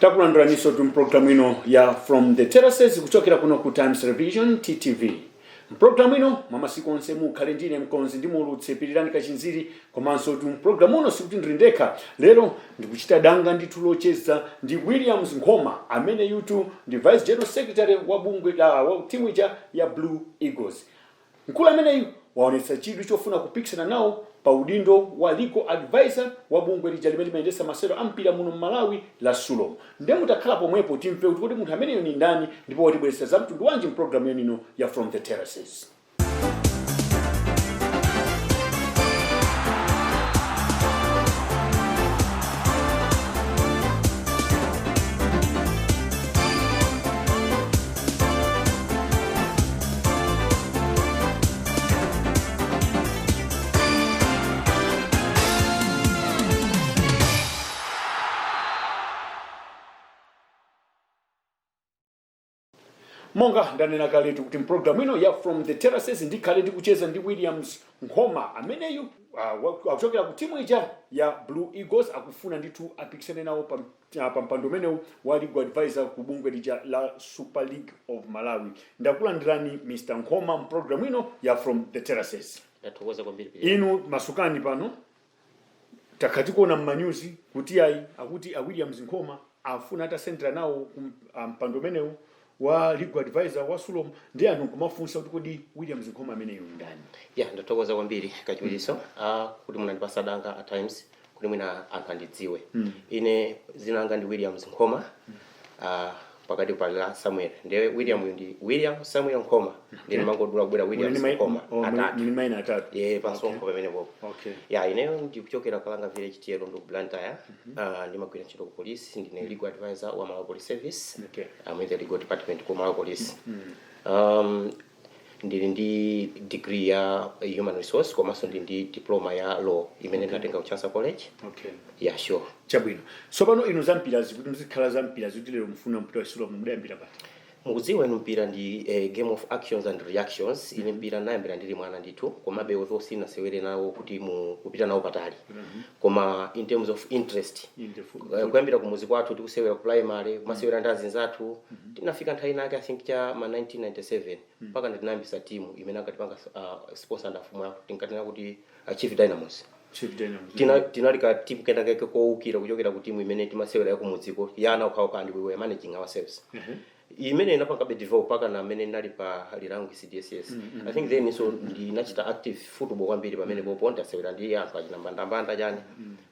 Takulandiraninso mpulogalamu ino ya From the Terraces kuchokera kuno ku Times Television, TTV. Mpulogalamu ino mwamasiku onse mukhale ndine mkonzi ndi muulutsi Pirirani Kachinziri. Komanso tu mpulogalamu uno sikuti ndili ndekha. Lero ndikuchita danga ndithu locheza ndi Williams Nkhoma, amene yutu ndi vice general secretary wa bungwe la wa timu ija ya Blue Eagles. Mkulu ameneyu waonetsa chidwi chofuna kupikisana nawo pa udindo wa legal advisor wa bungwe lija limene limayendetsa masewero a mpira muno m'Malawi la SULOM. Ndiye mutakhala pomwepo timve kuti kodi munthu ameneyo ni ndani ndipo watibweretsa za mtundu wanji mpulogalamu ino ya From the Terraces. Monga ndanena kaletu kuti mpulogalamu ino ya From the Terraces ndikhale ndikucheza ndi Williams Nkhoma, ameneyu akuchokera ku timu ija ya Blue Eagles. Akufuna ndithu apikisane nawo pa mpando umenewu wa legal advisor ku bungwe lija la Super League of Malawi. Ndakulandirani, Mr Nkhoma, mpulogalamu ino ya From the Terraces. Ndathokoza kwambiri, Peter. Inu masukani pano, takhala tikuona mmanyuzi kuti ayi, akuti a Williams Nkhoma afuna atasendera nawo ku mpando umenewu wa legal advisor wa SULOM, ndi anthu nkumafunsa kuti kodi Williams Nkhoma ameneyu ndani? Ya, ndathokoza kwambiri kachiwiriso kuti munandipasa danga at Times kuti mwina anthu andidziwe. Ine dzina langa ndi Williams Nkhoma, pakati pali la Samuel. Ndiye William uyu ndi William Samuel Nkhoma, ndiye mangodula kubwera Williams Nkhoma. Atatu. Muli maina atatu. Ye, pansonkho pamenepopo. Ya, ineyo ndikuchokera Kalanga Village, T/A Lundu, Blantyre. Ndimagwira ntchito ku police, ndine legal advisor wa Malawi Police Service. I'm in the legal department ku Malawi Police. Ndili ndi degree ya human resource, komanso ndili ndi diploma ya law imene ndinatenga ku Chancellor College. Yeah, sure. Chabwino. Tsopano inu zampirazi, kuti muzikhala zampirazi, kuti lero mufuna mpira wa SULOM, mudayambira pati? Mukudziwa inu, mpira ndi game of actions and reactions. Ine mpira ndinayambira ndili mwana ndithu, komabe although sinasewere nawo kuti mu kupita nawo patali, koma in terms of interest, In the kuyambira kumuzi kwathu tikusewera ku primary, kumasewera ndi azinzathu, tinafika nthawi inake, I think cha ma 1997, mpaka ndinayambisa timu imene ankatipanga sponsor ndafumu yako, tinkatina kuti Chief Dynamos. Chief Dynamos. Tinali ka timu kena kake kowukira kuchokera ku timu imene timasewera ya kumudziko yana okhaokha, and we were managing ourselves. Imene inapangabe develop mpaka na amene ndinali pa Lilangwe CDSS, I think. Then so ndinachita active football kwambiri pamene popo, ndasewera ndi anthu achina mbandambanda chani.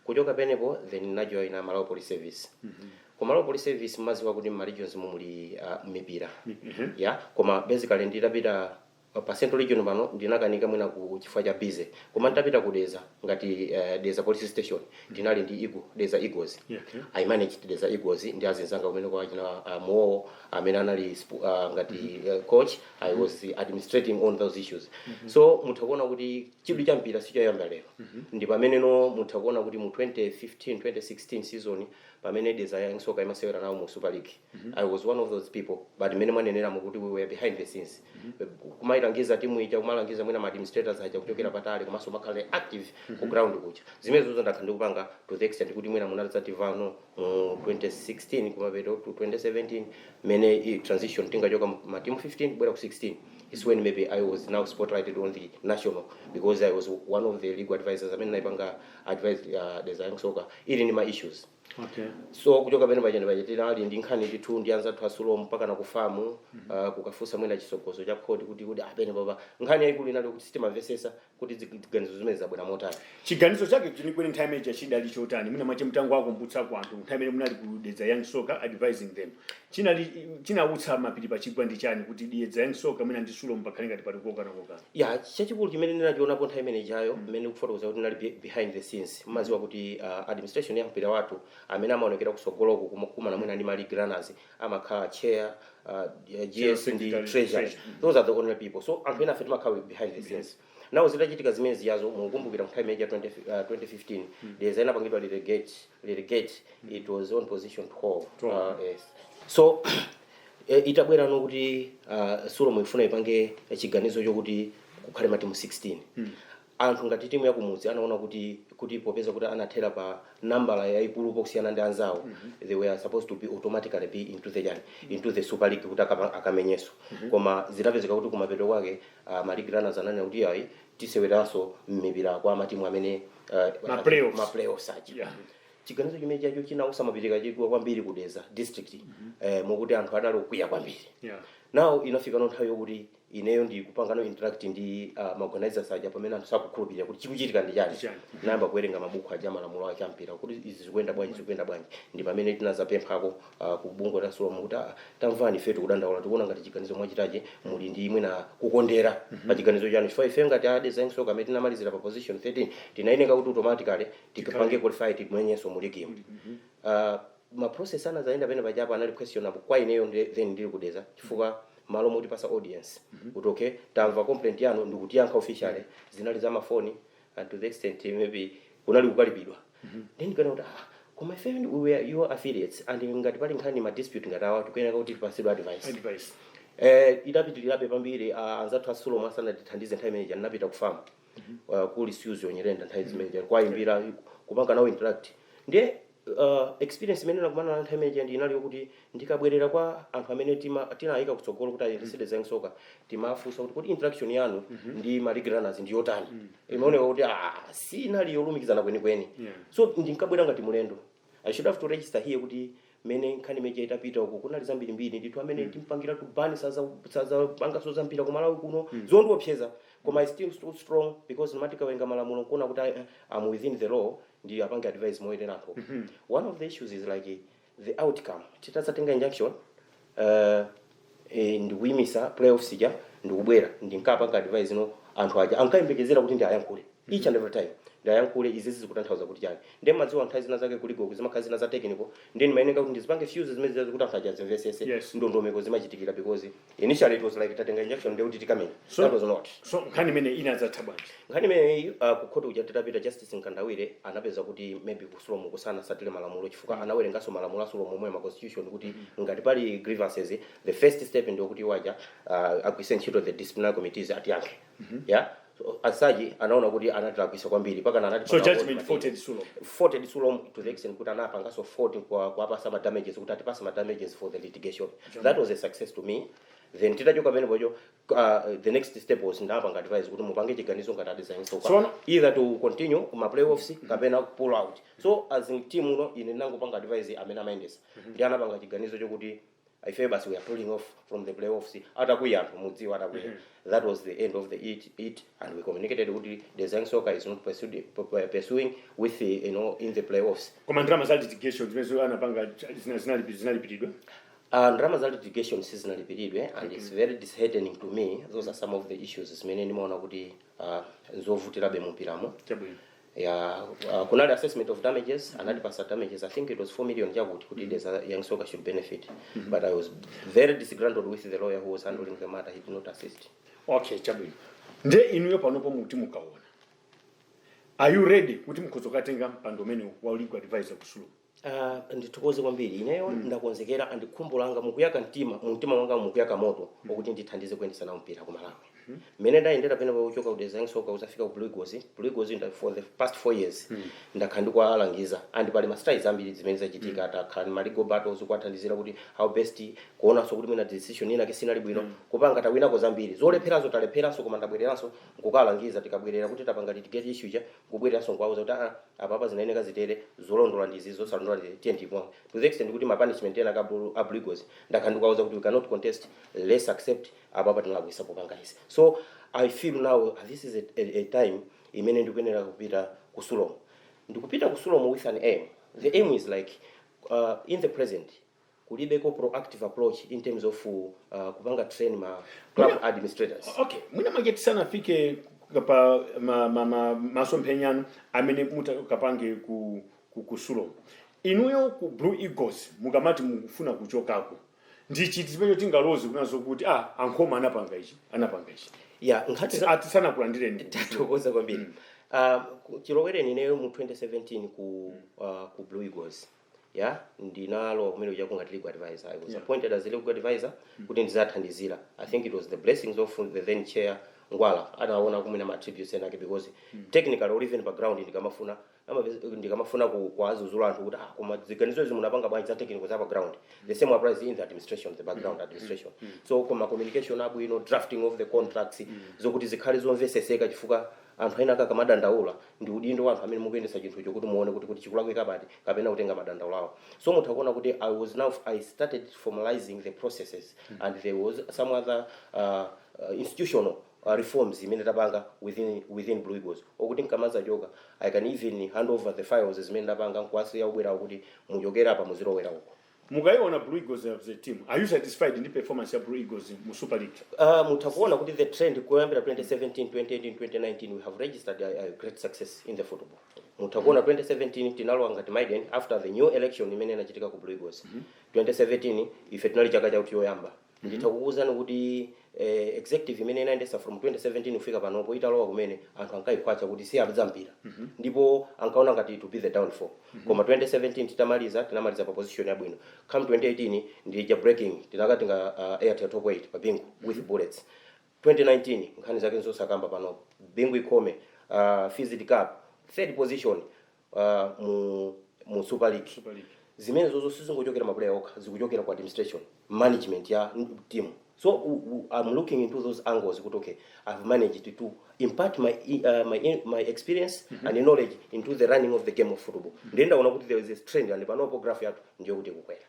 Kuchoka penepo, then ndinajoina Malawi Police Service. Ku Malawi Police Service, mmaziwa kuti mma regions mumuli mipira. Ya, koma basically nditapita pa Central Region pano ndinakanika mwina ku chifukwa cha busy, koma nditapita ku Dedza, ngati Dedza Police Station, ndinali ndi Eagle, Dedza Eagles. I managed Dedza Eagles ndi azinzanga kumene kwa achina Mowo amene anali ngati coach. I was administrating on those issues. So mutha kuona kuti chidwi cha mpira sichoyamba lero. Ndi pamene no mutha kuona kuti mu 2015 2016 season, pamene Dedza Young Soccer imasewera nawo mu Super League, I was one of those people, but mmene mwaneneramo kuti we were behind the scenes, kumayilangiza timu ija, kumalangiza mwina ma administrators aja kuchokera patali, komanso makhale active ku ground kuja. Zimene zozo ndakhala ndikupanga to the extent kuti mwina munadzativano mu 2016 kumapeto to 2017, mmene transition tingachoka ma team 15 kubwera ku 16, is when maybe I was now spotlighted on the national, because I was one of the legal advisors amene naipanga advise Dedza Young Soccer ili ndi ma issues. So kuchoka pene pachene pache tinali ndi nkhani ndithu ndi anzathu a SULOM mpaka na kufamu, kukafunsa mwina chisogozo cha khoti kuti apene papa nkhani yayikulu inali kuti sitimamvesesa kuti ziganizo zimene zabwera motani. Chiganizo chake chinikwene nthawi imeneja chidali chotani? Mwina mwache mtango wakumbutsa ku anthu, nthawi imene munali ku Dedza Young Soccer advising them, chinali chinawutsa mapiri pachigwa ndi chani kuti Dedza Young Soccer mwina ndi SULOM pakhale ngati pali kokana kokana? Ya, chachikulu chimene ndinachionapo nthawi imene ijayo, mmene kufotokoza kuti ndinali behind the scenes, mmaziwa kuti administration ya mpira wathu, amene amaonekera kusogoloko kumana mwina ndi ma league runners, amakhala chair, GS ndi secretary, treasurer. Treasurer. Those are the only people. So anthu ena afe timakhala behind the scenes. Now zitachitika zimene ziyazo, mukumbukira nthawi imene ya 2015, Dedza inapangidwa relegate. It was on position 12. 12. Yes. So itabwera no kuti SULOM ifuna ipange chiganizo chokuti kukhale matimu 16. Anthu ngati timu yakumudzi anaona kuti popeza kuti anathera pa nambala yayikulu pokusiyana ndi anzawo, they were supposed to be automatically be into the yani, into the Super League kuti akamenyenso. Koma zidapezeka kuti kumapeto kwake ma league runners ananena kuti ayi, tiseweranso mmipira kwa matimu amene Ma playoffs. Ma playoffs aja. Chiganizo chimene chacho chinausamapirika chikuwa kwambiri ku Dedza District, mokuti anthu anali kukwiya kwambiri. Now inafika no nthawi yokuti ineyo ndikupangano interact ndi ma organizers aja, pamene anthu sakukhulupirira kuti chikuchitika ndi chani. Chani. Nayamba kuwerenga mabuku aja, malamulo ake ampira, kuti izi zikuyenda bwanji, zikuyenda bwanji. Ndi pamene tinazapemphako ku bungwe la Sulom kuti tamvani, ife tikudandaula, tikuona ngati chiganizo mwachitachi muli ndi mwina kukondera pa chiganizo chanu, chifukwa ife ngati a Dedza Soccer amene tinamalizira pa position 13 tinayeneka kuti automatically tikapange qualify, timenyenso mu league. Ma process anazayenda pene pajapo anali questionable kwa ineyo then ndili ku Dedza, chifukwa malo motipasa audience kuti okay, tamva complaint yanu, ndikutiyankha officially, zinali za mafoni and to the extent maybe kunali kukalipidwa. Then ndikaona kuti koma ife we were your affiliates and ngati pali nkhani, ma dispute ngati awa, tikuyenera kuti tipasidwe advice. Advice. Idapitirirabe pambiri. Anzathu a Sulom asanatithandize nthawi imeneja, ndinapita ku FAM, kuli Suzgo Nyirenda nthawi zimeneja, kwayimbira, kupanga nawo interact. Ndiye experience imene nakumana nayo nthawi imeneja ndi inali yokuti ndikabwerera kwa anthu amene tinayika kutsogolo kuti ayendesere Dedza Soccer, timafunsa kuti interaction yanu ndi ma league runners ndi yotani? Imaoneka kuti sinali yolumikizana kwenikweni. So ndinkabwera ngati mulendo. I should have to register here kuti mene nkhani imeja itapita uku, kunali zambirimbiri ndithu amene timpangira tubani saza pangaso zampira kumalawi kuno, zondiopseza, koma I still stood strong because ndimati kawerenga malamulo nkuona kuti I'm within the law, ndi apange advice moyenera anthu. One of the issues is like the outcome. Titasatenga injunction, ndikuyimisa playoffs ija, ndikubwera, ndinkapanga advice no anthu aja ankayembekezera kuti ndi ayankhule each and every time, ndiayankhule izi zikutanthauza kuti chani. Ndiye madziwa nthawi zina zake kuliko zimakhala zina za technical, ndiye ndimayeneka kuti ndizipange fuse zimene zikuti anthu aja azimvesese ndondomeko zimachitikira, because initially it was like tatenga injunction ndiye kuti tikamenya. That was not. So nkhani imene inadzatha bwanji? Nkhani imeneyi, kukhoti kuja titapita, Justice Nkandawire anapeza kuti maybe ku Sulom kusanasatire malamulo, chifukwa anawerenganso malamulo a Sulom omwe ma constitution kuti ngati pali grievances, the first step ndiyo kuti waja agwise ntchito the disciplinary committees atiyankhe. Yeah, so, asaji anaona kuti anatilakwisa kwambiri pakana anati So judgment faulted Sulom. Faulted Sulom to the extent kuti anapanganso fault kwa kuapasa ma damages, kuti atipasa ma damages for the litigation. That was a success to me. Then titachoka pamene pocho, the next step was ndapanga advice kuti mupange chiganizo ngati a Dedza so either to continue ma playoffs kapena pull out. So as in team uno, ine ndinangopanga advice amene amayendesa, ndi anapanga chiganizo chokuti ife basi we are pulling off from the playoffs. Atakwiya anthu, mudziwa, atakwiya. That was the end of the it and we communicated kuti Dedza Soccer is not pursuing with the, you know in the playoffs. Koma ndalama za litigation zimene anapanga zinalipiridwa? Ndalama za litigation sizinalipiridwe and it's very disheartening to me. Those are some of the issues zimene ndimaona kuti nzovutirabe mumpiramo. Yeah, kunali assessment of damages, anatipasa damages, I think it was 4 million chakuti, kuti Dedza Young Soccer should benefit, but I was very disgruntled with the lawyer who was handling the matter. He did not assist. Okay, chabwino. Nde inuyo panopo mukuti mukaona, are you ready kuti mukhoza kukatenga mpando umene wa legal advisor ku Sulom? Ndithokoze kwambiri. Ineyo ndakonzekera and khumbo langa mukuyaka mtima, mumtima mwanga mukuyaka moto okuti ndithandize kuyendesa nawo mpira ku Malawi. Mmene ndayendera pene kuchoka ku Dedza Soccer kuzafika ku Blue Eagles, Blue Eagles for the past 4 years ndakhala ndikuwalangiza and pali ma strides ambiri zimene zachitika. Takhala ma legal battles kuwathandizira kuti how best kuonanso kuti mwina decision ina sinali bwino kupanga, tawinako zambiri, zolepherazo talepheranso, koma ndabwereranso nkukalangiza. Tikabwerera kuti tapanga litigate issue cha nkubwereranso nkuwauza kuti apapa zinayeneka zitere, zolondola ndizi, zosalondola ndizi, tiye ndipo to the extent kuti ma punishment ena a Blue Eagles ndakhala ndikuwauza kuti we cannot contest, let's accept apapa tinalakwisa popanga izi. So I feel now this is a time imene ndikuyenera kupita ku Sulom. Ndikupita ku Sulom with an aim. The aim is like in the present kulibeko proactive approach in terms of kupanga train ma club administrators. Okay, mwina mwake tisanafike pa masomphenya anu amene mutakapange ku Sulom, inuyo ku Blue Eagles mukamati mukufuna kuchokako, ndi chiti chimene tingaloze kunazo kuti ankhoma anapanga ichi, anapanga ichi? Yeah, nkhati za Atisanakulandireni. Tathokoza kwambiri. Chilowereni ineyo mu 2017 ku Blue Eagles, yeah, ndinalowa kumene kuja kungati legal advisor. I was appointed as a legal advisor kuti ndizathandizira. I think it was the blessings of the then chair Ngwala anaona kumwina ma attributes enake, because technically or even background, ndikamafuna kuazuzula anthu kuti, ah, koma ziganizo izi munapanga bwanji za technical, za background, the same applies in the administration, the background administration. So koma communication abwino, drafting of the contracts, zokuti zikhale zomveseseka, chifukwa anthu ena akamadandaula, ndi udindo wa anthu amene mukuyendesa chinthucho kuti muone kuti chikulakwika pati kapena kutenga madandaulo awo. So mutha kuona kuti I started formalizing the processes, and there was some other institutional reforms imene tapanga within Blue Eagles, okuti nkamazachoka I can even hand over the files zimene ndapanga nkuwasiya ubwerawo kuti muchokera apa, muzilowera uko. Mukayiona Blue Eagles as a team, are you satisfied ndi performance ya Blue Eagles mu Super League? Mutha kuona kuti the trend kuyambira 2017, 2018, 2019, we have registered a great success in the football. Mutha kuona 2017 tinalowa ngati maiden after the new election imene inachitika ku Blue Eagles. 2017 ife tinali chaka chakuti yoyamba. Nditha kukuwuzani kuti executive imene inayendesa from 2017 kufika panopo, italowa kumene, anthu ankayikhwacha kuti si mpira, ndipo ankaona ngati to be the downfall. Koma 2017 titamaliza, tinamaliza pa position yabwino. Come 2018 ndija breaking, tinakatenga Airtel Top 8 pa Bingu with Bullets. 2019 nkhani zake nzosakamba panopo, Bingu Ikome, FISD Cup, third position mu Super League. Super League. Zimene zozo sizingochokera ma player okha, zikuchokera ku administration, management ya team. So I'm looking into those angles kuti okay, I've managed to impart my experience and knowledge into the running of the game of football. Ndiye ndaona kuti there is a trend, and panopo graph yathu ndiyo kuti ikukwera.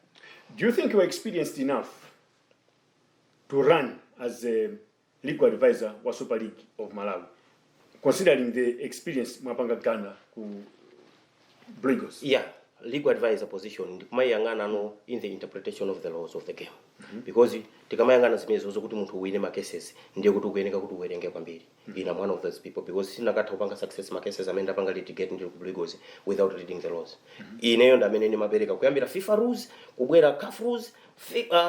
Do you think you are experienced enough to run as a legal advisor wa Super League of Malawi, considering the experience mwapanga Ghana ku Blue Eagles? Yeah, legal advisor position ndikumayang'ana no in the interpretation of the laws of the game, because tikamayang'ana zimenezo zokuti munthu uwine ma cases, ndiye kuti ukuyeneka kuti uwerenge kwambiri. Ine am one of those people, because sindinakatha kupanga success ma cases amene ndapanga litigate ndili ku Blue Eagles without reading the laws. Ineyo ndi amene ndimapereka kuyambira FIFA rules, kubwera CAF rules,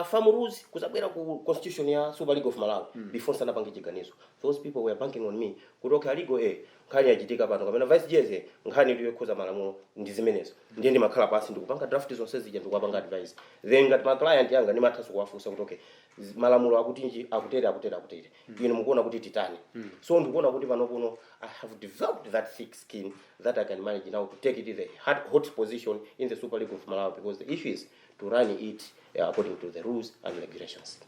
FAM rules, kuzabwera ku constitution ya Super League of Malawi before sanapange chiganizo. Those people were banking on me kuti okay, legal a nkhani yachitika pano kapena vice jeze, nkhani ndiyo yokhuza malamulo ndi zimenezo. Ndiye ndimakhala pasi ndikupanga draft zonse zija, ndikuwapanga advice. Then ngati ma client yanga, ndimathanso kuwafunsa kuti okay, malamulo akutinji, akutere, akutere, akutere, inu mukuona kuti titani? So ndikuona kuti pano kuno I have developed that thick skin that I can manage now to take it in the hard, hot position in the Super League of Malawi, because the issue is to run it according to the rules and regulations.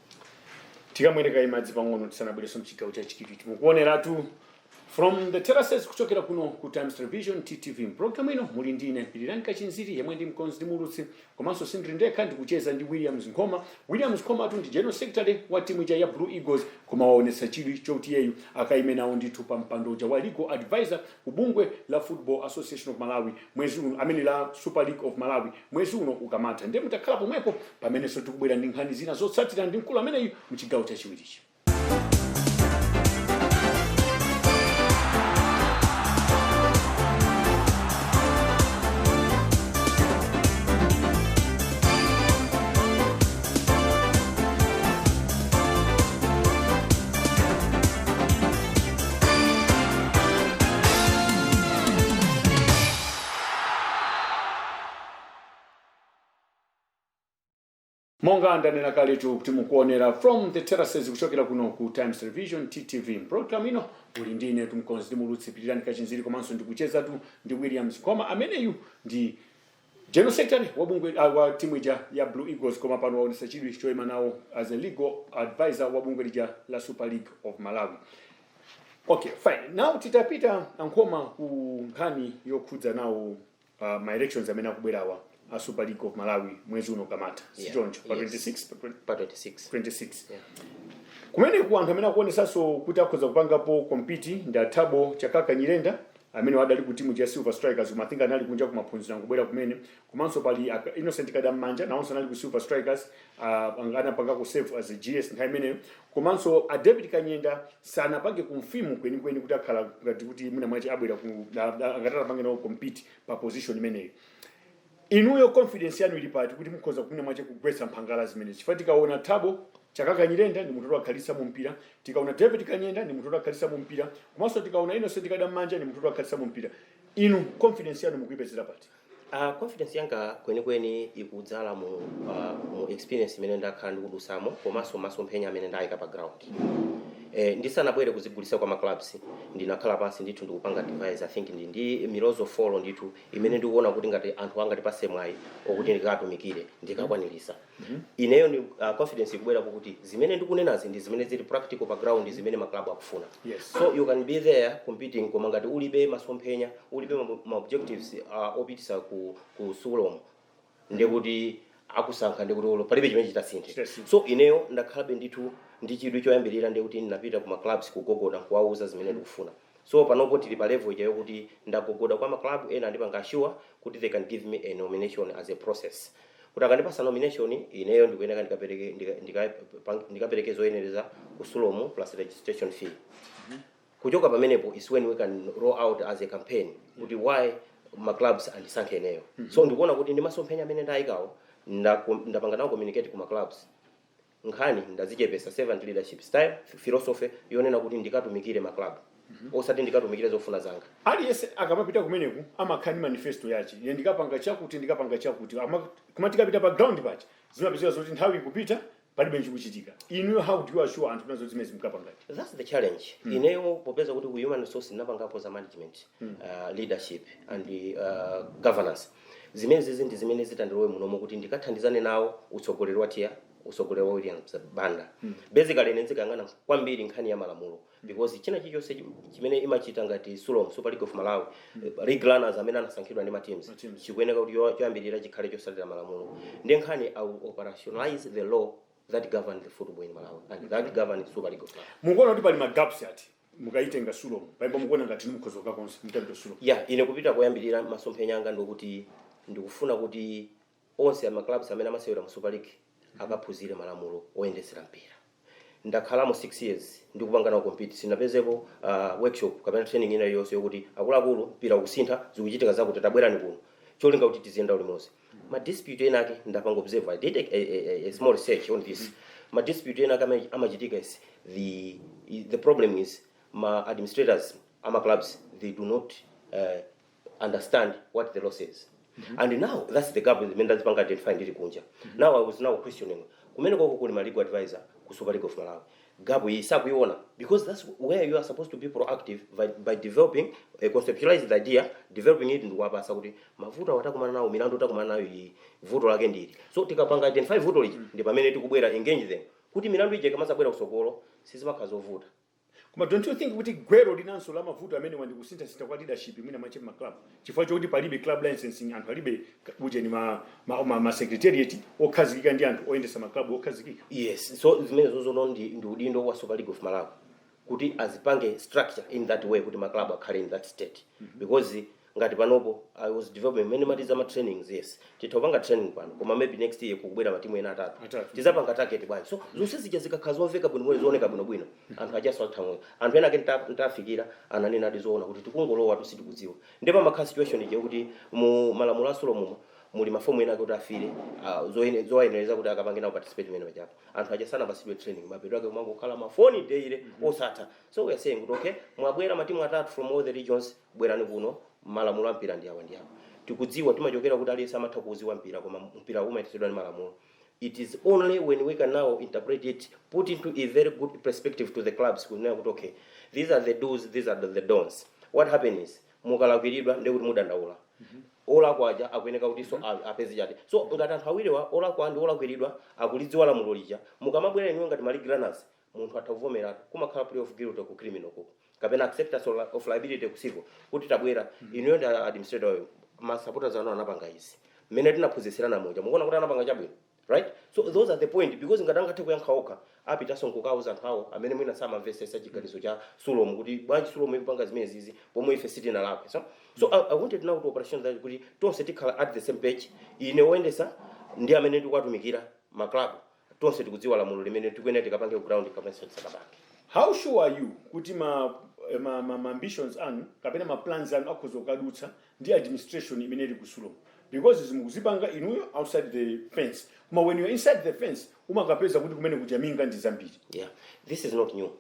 Tikamwereka imadzi pang'ono tisanabwereso mchigawo chachiwiri. Mukuoneratu From the Terraces kuchokera kuno ku Times Television, TTV. Mpulogalamu ino muli ndine Pirirani Kachinziri, yemwe ndi mkonzi ndi mulutsi, komanso sindili ndekha, ndikucheza ndi Williams Nkhoma. Williams Nkhoma atu ndi general secretary wa timu ija ya Blue Eagles, koma waonetsa chidwi choti yeyu akaime nawo ndithu pa mpando uja wa legal advisor ku bungwe la Football Association of Malawi mwezi uno, amene la Super League of Malawi, mwezi uno ukamatha. Ndiye mutakhala pomwepo pamenenso tikubwera ndi nkhani zina zotsatira ndi mkulu ameneyu mchigawo chachiwirichi. Monga ndanena kaletu kuti mukuonera From the Terraces kuchokera kuno ku Times Television, TTV. Program ino uli ndine tumkonzi ndi mulutsi Pirirani Kachinziri, komanso ndikuchezatu ndi Williams Nkhoma. Ameneyu ndi general secretary wa bungwe wa timu ija ya Blue Eagles, koma pano waonetsa chidwi choyima nawo as a legal advisor wa bungwe lija la Super League of Malawi. Okay, fine. Now titapita, Ankhoma, ku nkhani yokhudza nawo ma elections amene akubwerawa a Super League of Malawi mwezi uno ukamatha, sichoncho? Pa Yes. 26, pa Pa 26. 26. Yeah. Kumeneku anthu amene akuonesanso kuti akhoza kupangapo compete ndi Athabo Chakaka Nyirenda, amene wadali ku timu ya Silver Strikers, koma I think anali kunja kumaphunziro, angobwera kumene. Komanso pali Innocent Kadam'manja, nawonso anali ku Silver Strikers, anapangako serve as a GS nthawi imeneyo. Komanso a David Kanyenda sanapange confirm kwenikweni kuti akhala ngati kuti mwina mwachi abwera ku angati atapange nawo compete pa position imeneyo. Inuyo confidence yanu ili pati kuti mukhoza kumwina mwache kugwetsa mphangala zimenezi? Chifukwa tikaona Thabo Chakaka Nyirenda ndi munthu wakhalisa mu mpira, tikaona David Kanyenda ndi munthu wakhalisa mu mpira, komanso tikaona Innocent Kadam'manja ndi munthu wakhalisa mu mpira, inu confidence yanu mukuyipezera pati? Confidence yanga kwenikweni ikudzala mu experience imene ndakhala ndikudusamo, komanso masomphenya amene ndayika pa ground. Ndisanabwere kuzigulisa kwa maclubs, ndinakhala pansi ndithu ndikupanga devise. I think ndi milozo 4 ndithu imene ndikuona kuti ngati anthu angatipase mwayi okuti ndikatumikire, ndikakwanirisa. Ineyo ndi confidence ikubwerapo kuti zimene ndikunenazi ndi zimene zili practical pa ground, zimene maclub akufuna. So you can be there competing, koma ngati ulibe masomphenya, ulibe ma objectives opitisa ku Sulom, ndekuti akusankha, ndekuti ulo palibe chimene chitasinthe. Chitasinthe. So ineyo ndakhalabe ndithu ndi chidwi. Choyambirira ndekuti ndinapita ku maclubs kugogoda, kuwauza zimene ndikufuna. So panopo tili pa level ija yokuti ndagogoda kwa maclub ena, andipanga assure kuti they can give me a nomination as a process, kuti akandipasa nomination, ineyo ndikuyeneka ndikapereke zoyenereza ku Sulom plus registration fee. Kuchoka pamenepo is when we can roll out as a campaign kuti why ma clubs andisankhe ineyo. So ndikuona kuti ndi masomphenya amene ndayikawo, ndapanga nawo communicate ku ma clubs, nkhani ndazichepesa, servant leadership style, philosophy yonena kuti ndikatumikire ma club, osati ndikatumikire zofuna zanga. Aliyense akamapita kumeneku amakhala ndi manifesto yace: ine ndikapanga chakuti, ndikapanga chakuti. Koma tikapita pa ground pacha, zimapezeka zoti nthawi ikupita, palibe chikuchitika. Inuyo, how do you assure anthu nazo zimene zimukapangati? That's the challenge. Ineyo popeza kuti ku human resource ndinapangapo za management, leadership and governance, zimene zizi ndi zimene zitandilowe munomo kuti ndikathandizane nawo utsogoleri wa tiya, utsogoleri wa Williams Banda. Basically, ine nzikayang'ana kwambiri nkhani ya malamulo, because china chilichonse chimene imachita ngati Sulom, Super League of Malawi, league runners amene anasankhidwa ndi ma teams, Ma teams. chikuyeneka kuti choyambirira chikhale chosatira malamulo. Ndi nkhani I will operationalize the law that govern the football in Malawi and that govern Super League of Malawi. Mukuona kuti pali ma gaps ati mukayitenga Sulom? Paipo mukuona ngati nimukhoza konse mutapita Sulom? Yeah, ine kupita koyambirira, masomphenya anga ndikuti ndikufuna kuti onse ama clubs amene amasewera mu Super League akaphunzire malamulo oyendetsera mpira. Ndakhalamo 6 years ndikupanga nawo compete, sinapezepo workshop kapena training ina iliyonse yokuti akuluakulu, mpira ukusintha, zikuchitika zakuti, tabwerani kuno, cholinga kuti tiziyenda ulimodzi. Ma dispute ena ake ndapanga observe, I did a small research on this. Ma dispute ena ake amachitika is the problem is ma administrators ama clubs, they do not understand what the law says. And now that's the gap imene ndazipanga identify ndili kunja. Now I was now questioning kumene koko kuli ma legal advisor ku Super League of Malawi, gap iyi sakuiona, because that's where you are supposed to be proactive by developing, conceptualize the idea, developing it, ndikuwapasa kuti mavuto awatakumana nawo, milandu takumana nayo iyi, vuto lake ndili. So tikapanga identify vuto liji, ndi pamene tikubwera engage them kuti milandu ija ikamazabwera kusokolo sizimakhala zovuta. Koma don't you think kuti gwero linanso la mavuto amene wandikusinthasintha kwa leadership mwina mwache ma club, chifukwa chokuti palibe club licensing, anthu alibe ujeni ma secretariat okhazikika ndi anthu oyendesa ma club okhazikika? Yes, so zimene zozono ndi udindo wa Super League of Malawi kuti azipange structure in that way kuti ma club akhale in that state, because ngati panopo I was developing many matiza ma trainings. Yes, titha kupanga training pano, koma maybe next year kukubwera matimu ena atatu. Atatu. Tizapanga target bwanji? So zonse zija zikakhala zomveka bwinobwino, zooneka bwinobwino, anthu ajaso athamwe. Anthu ena ake ntafikira ananena ati zoona kuti tikungolowa tu, sitikudziwa. Ndipo pamakhala situation ija kuti mu malamulo a Sulom muli mafomu ena ake kuti afile zowayenereza kuti akapange nawo participate imene pachapo. Anthu aja sanapasidwe training, mapeto ake kumangokhala mafoni daily osatha. So we are saying kuti okay, mwabwera matimu atatu from all the regions, bwerani kuno, malamulo a mpira ndi awa ndi awa. Tikudziwa timachokera kuti aliyense amatha kuuziwa mpira, koma mpira umayendetsedwa ndi malamulo. It is only when we can now interpret it, put into a very good perspective to the clubs, kunena kuti okay, these are the do's, these are the don'ts. What happen is mukalakwiridwa, ndekuti mudandaula, olakwa aja akuyeneka kuti so apeze chati. So ngati anthu awiriwa, olakwa ndi olakwiridwa, akulidziwa lamulo lija, mukamabwera inuyo ngati ma league runners, munthu atha kuvomeratu, kumakhala plea of guilt ku criminal koko kapena acceptance of liability ku civil, kuti tabwera inuyo ndi administrator wayo, ma supporters anu anapanga izi, mmene tinaphunzitsirana muja, mukuona kuti anapanga chabwino, right? So those are the point, because ngati angathe kuyankha okha, apitanso nkukauza anthu awo amene mwina samamvetsetsa chiganizo cha Sulom, kuti bwanji Sulom ikupanga zimene zizi pomwe ife sitinalakwe? So I wanted now to operation that kuti tonse tikhala at the same page, ine woyendesa ndi amene ndikuwatumikira ma club, tonse tikudziwa lamulo limene tikuyenera tikapange ku ground kapena tisakapange. How sure are you kuti ma ambitions anu kapena ma plans anu akhoza kukadutsa ndi administration imene ili ku Sulom? Because zimukuzipanga inuyo outside the fence, koma when you're inside the fence, umakapeza kuti kumene kuja minga ndi zambiri. Yeah, this is not new.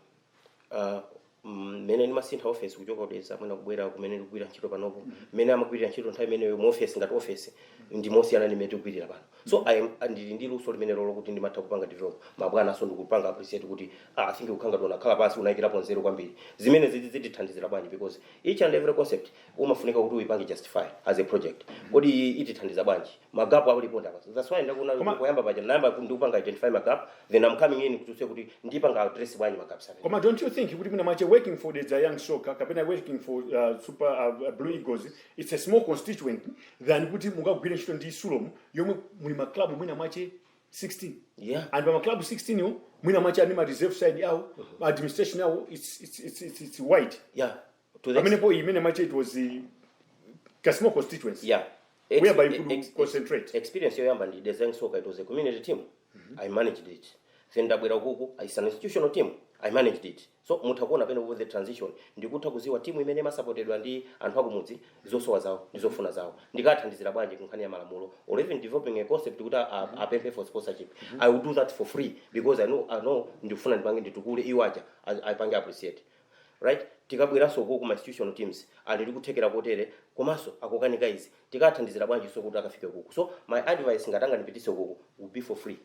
Mmene ndimasintha office kuchoka ku Dedza mwina kubwera kumene ndikugwira ntchito panopo, mmene amagwirira ntchito nthawi imeneyo mu office ngati office ndi mosiyana ndi mmene tikugwirira pano. So I am ndili ndi luso limene lolo kuti ndimatha kupanga develop mabwana, so ndikupanga appreciate kuti, ah, I think ukhanga unakhala pansi, unayikirapo nzeru kwambiri zimene ziti zitithandizira bwanji, because each and every concept umafunika kuti uyipange justify as a project. Kodi iyi itithandiza bwanji? Ma gap alipo ndapa. That's why ndakuna kuyamba paja nayamba ndikupanga identify ma gap, then I'm coming in kuti kuti ndipanga address bwanji ma gaps amene. Koma don't you think kuti mwina mwache working for Dedza Young Soccer kapena working for Super Blue Eagles, it's a small constituent than kuti mukagwire ntchito ndi Sulom yomwe muli ma club mwina mwache 16? And pa ma club 16 yo, mwina mwache ani ma reserve side awo, administration awo, it's wide. Yeah, to the Pamenepo imene mwache it was a small constituency whereby you could concentrate. Experience yoyamba ndi Dedza Young Soccer. It was a community team, I managed it. Then ndabwera ukuku, it's an institutional team, I managed it. So mutha kuona pene with the transition ndikutha kuziwa timu imene imasapotedwa ndi anthu akumudzi, zosowa zawo ndi zofuna zawo, ndikathandizira bwanji kunkhani ya malamulo or even developing a concept kuti apemphe for sponsorship. I will do that for free because I know ndikufuna ndipange nditukule iwo aja apange appreciate, right? Tikabweranso uku kuma institutional teams, ali ndi kuthekera kotere komanso akukanika izi, tikathandizira bwanji so kuti akafike kuku? So my advice, ngati angandipitise kuku, will be for free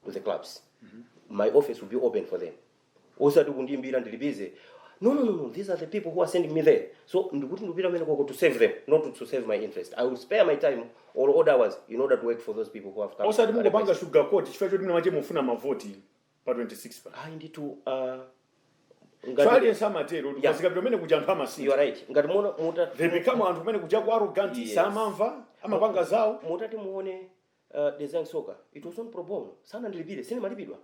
to the clubs. My office will be open for them, osati kundiyimbira ndilipize. No, no, no, no. These are the people who are sending me there, so ndikuti ndikupita kumene koko to save them, not to save my interest. I will spare my time or odd hours in order to work for those people who have come. Osati mungopanga sugarcoat chifukwa choti mwina mwache mufuna mavoti pa 26 pa. Ayi ndithu, so aliyense amatero. Zikapita kumene kuja anthu You amasintha. Are right. Ngati muona muta They become anthu kumene kuja ku arrogant, samamva, amapanga zawo. Mutati muone Dedza Young Soccer, it was on pro bono, sana ndilipire, sinimalipidwa,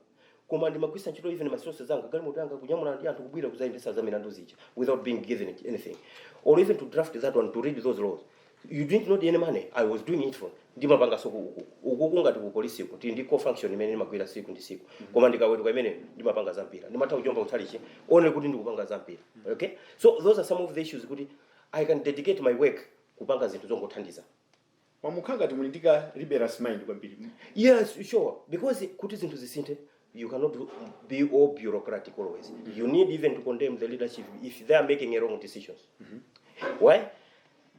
koma ndimagwisa ntchito even ma resources zanga, galimoto yanga, kunyamula ndi anthu kubwira kuzayendesa za milandu zija without being given anything, or even to draft that one, to read those laws. You didn't need any money. I was doing it for ndimapanga so uku uku ngati ku polisi kuti ndi core function imene ndimagwira siku ndi siku. Koma ndikaweruka imene ndimapanga zampira, ndimatha kujomba kutchalichi one kuti ndikupanga zampira. Okay, so those are some of the issues kuti I can dedicate my work kupanga zinthu zongothandiza. Mwamukhala ngati muli ndi ka rebellious mind kwambiri. Yes, sure. Because kuti zinthu zisinthe, you cannot be all bureaucratic always. You need even to condemn the leadership if they are making a wrong decisions. Why?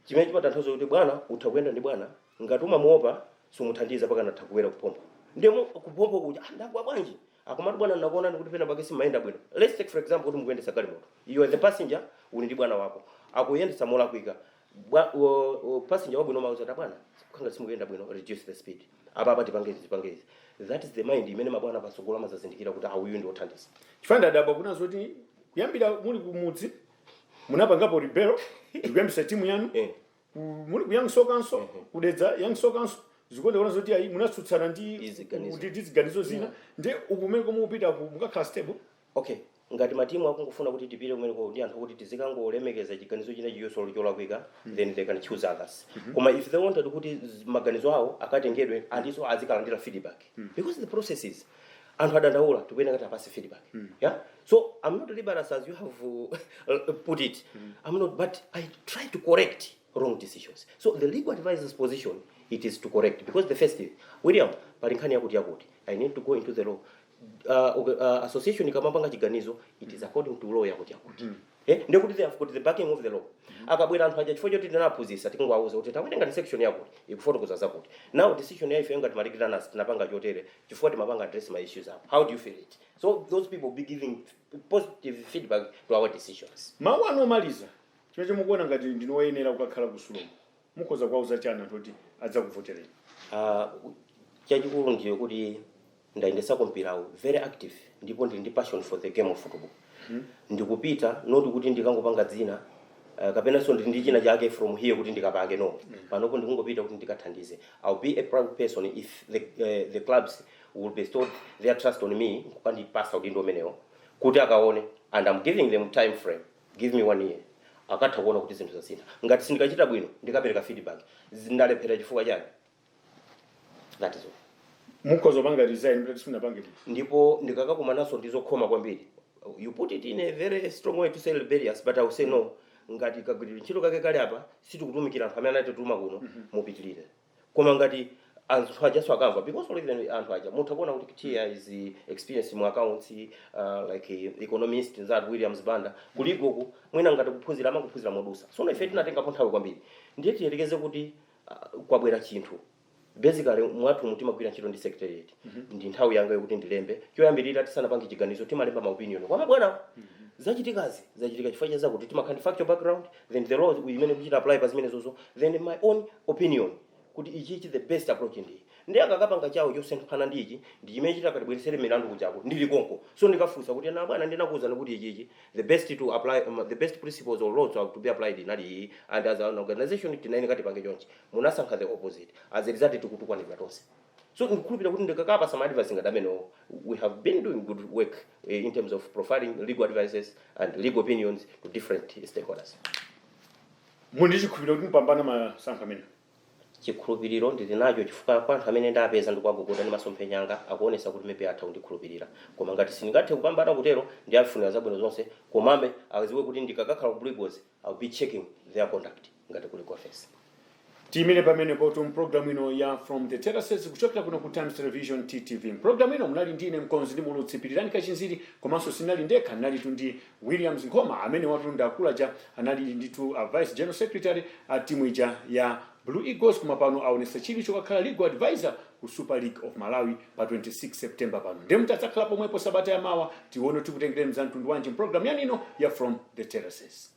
Chimene chimatanthauza kuti bwana utha kuyenda ndi bwana, ngati umamuopa sumuthandiza pakana atha kuwera kupompa, ndimo kupompa kuja, ah, ndagwa bwanji? Akomati bwana, nakuona ndikuti pena pake simayenda bwino. Let's take for example kuti mukuyendesa galimoto, you are the passenger, uli ndi bwana wako akuyendesa molakwika. Passenger wabwino mauza kuti, "Bwana, khanga simukuyenda bwino, reduce the speed apa apa, tipange izi, tipange izi." That is the mind imene mabwana pasogolo amazazindikira kuti awuyu ndi othandiza. Chifukwa ndadabwa kuna zoti kuyambira muli kumudzi munapangapo rebel ndikuyambisa timu yanu. Muli ku Young Soccer, ku Dedza Young Soccer, zikuonekana zoti ayi, munatsutsana ndi Iziganizo. ndi ziganizo zina. Ndi uku kumene komupita mukakhala stable? Okay, ngati matimu akungofuna kuti tipite kumeneko ndi anthu kuti tizikangolemekeza chiganizo china chiyonso cholakwika, then they can choose others. Koma if they wanted kuti maganizo awo akatengedwe andiso azikalandira feedback, because the process is anthu adandaula, tikuyenera kuti apase feedback. Yeah, so I'm not liberous as you have put it. I'm not, but I try to correct wrong decisions. So the legal advisor's position, it is to correct, because the first thing, William, pali nkhani yakuti yakuti, I need to go into the law. Okay, association ikamapanga chiganizo, it is according to law yakuti yakuti. Ndekuti they have got the backing of the law. Akabwera anthu aja, chifukwa choti tinaphunzitsa, tikungowauza kuti tawerenga ndi section yakuti ikufotokoza zakuti. Now decision ya ife ngati malikiranas tinapanga chotere chifukwa timapanga address my issues up. How do you feel it? So those people be giving positive feedback to our decisions. Mawu anu omaliza, chimene chomukuona ngati ndinoyenera kukakhala ku Sulom, mukhoza kuwauza chani anthu kuti adzakuvotereni? Chachikulu ndiyo kuti ndayendesako mpirawu, very active, ndipo ndili ndi passion for the game of football. Ndikupita not kuti ndikangopanga dzina, kapenanso ndili ndi china chake from here kuti ndikapange, no. Panopo ndikungopita kuti ndikathandize. I'll be a proud person if the clubs will bestow their trust on me kukandipasa udindo umenewo kuti akaone. And I'm giving them time frame, give me one year, akatha kuona kuti zinthu zasintha. Ngati sindikachita bwino, ndikapereka feedback, ndalephera chifukwa chani. That is all. Mukhoza kupanga resign kuti simunapange bwino? Ndipo ndikakakumananso ndizokhoma kwambiri, you put it in a very strong way to say rebellious, but I will say no. Ngati kagwiridwe ntchito kake kali apa, sitikutumikira anthu amene anatituma kuno, mupitirire. Koma ngati Anthu ajaso akamva, because of even anthu aja mutha kuona kuti Tiya is experience mu accounts, like economist nzati Williams Banda kulikoku, mwina ngati kuphunzira amakuphunzira modusa. So ife tinatengapo nthawi kwambiri. Ndiye tiyelekeze kuti kwabwera chinthu, basically mwathu mutimagwira ntchito ndi secretariat. Ndi nthawi yanga yokuti ndilembe. Choyambirira, tisanapange chiganizo, timalemba ma opinion kwa mabwana. Zachitikazi zachitika chifukwa cha zakuti, timakhala ndi factual background, then the law imene kuchita apply pa zimenezozo, then my own opinion kuti ichichi the best approach. Ndi akakapanga chawo chosemphana ndi ichi, ndi chimene chitakatibweresere milandu kuchako ndili konko. So ndikafunsa kuti, "Na bwana, ndinakuwuzani kuti ichichi the best to apply, the best principles or laws are to be applied inali iyi, and as an organization tinayenera tipange chonchi. Munasankha the opposite. As a result tikutukwanidwa tonse." So ndikukhulupirira kuti ndikakapa some advice ngati amenewo, we have been doing good work in terms of providing legal advices and legal opinions to different stakeholders. Muli ndi chikhulupiriro kuti mupambana masankho amene? Chikhulupiriro ndili nacho, chifukwa kwa anthu amene ndapeza ndikuwagogoda ndi masomphenya anga, akuonesa kuti maybe atha kundikhulupirira. Koma ngati sindingathe kupambana kutero, ndiafunira zabwino zonse, komabe aziwe kuti ndikakakhala ku Blue Eagles, I'll be checking their conduct ngati kuli ku office. Tiyimire pamene poto mpulogalamu ino ya From the Terraces kuchokera kuno ku Times Television, TTV. Mpulogalamu ino munali ndine mkonzi ndi mulutsi Pirirani Kachinziri, komanso sinali ndekha, ndinalitu ndi Williams Nkhoma amene watunda akulaja, anali ndithu a vice general secretary a timu ija ya Blue Eagles, koma pano aonesa chidwi chokakhala legal advisor ku Super League of Malawi pa 26 September pano. Ndiye mutadzakhala pomwepo sabata yamawa, tione tikutengereni za mtundu wanji mpulogalamu yanino ya From the Terraces.